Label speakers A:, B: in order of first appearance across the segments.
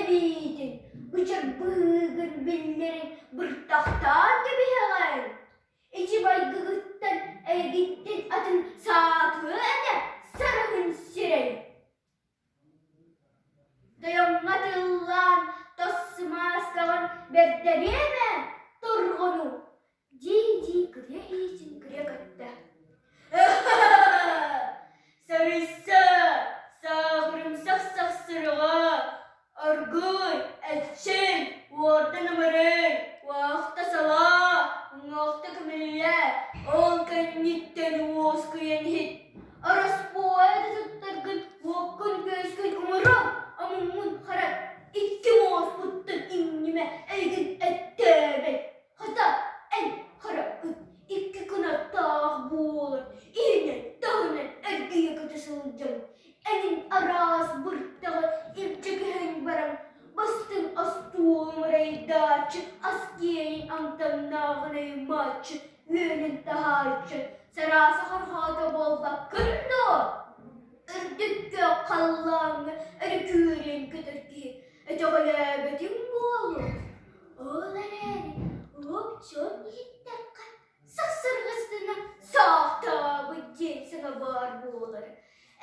A: Эбиитин бычар быһыыгын биллэрин быртахтаан кэбиһэҕин. Ити майгыгыттан эйигиттэн атын саатыа этэ сарыһын сирэй. Тойоҥҥо тыллаан тос сымааскаҕын бэрдэриэм ээ, торҕону дии-дии кырыа иитин кырыа көттө. Сарыйса, сааҕырымсах сахсырҕа, Аргыый, эччий, уордан ымырый, уохта салаа, уҥуохта көмүллэ, ол кэнниттэн уоскуйан иһит. Ороспуойа да туттаргын уоккун-күөскүн умуруҥ, омуҥҥун харат, икки муоспуттан иҥнимэ, эйигин эттээбэт. Хата, эн хара ыт икки кынаттаах буолан, иһинэн-таһынан эргийэ көтө сылдьан, эҥин араас быртаҕы илдьэ көһөн баран, бастыҥ остуол мырайдааччы, ас киэнин амтаннааҕын аймааччы, үөнүн таһааччы, сарааса хорҕоото буолбаккын дуо? Үрдүккэ халлааҥҥа өрүкүүрэн көтөр киһи өтөҕөлөөбөтүҥ буолуо. Ол эрээри уоп-чуоп иһиттэххэ, сахсырҕастана саахтаабыт диэн саҥа баар буолар.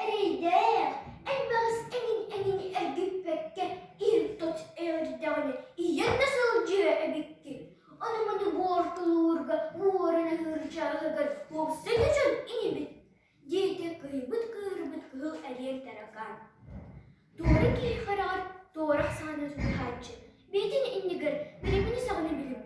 A: Эрэйдээх, эн баҕас эҥин-эҥин эргиппэккэ иһин-тот эрдэҕинэ ийэн да сылдьыа эбиккин. Ону-маны буортулуурга уоран аһыыр чааһыгар уопсай да дьон инибит диэтэ кыһыйбыт-кыыһырбыт кыһыл эриэн таракаан. Туора киһи хараҕар туорах саҕана тутуһааччы, бэйэтин иннигэр билимини саҕана билим.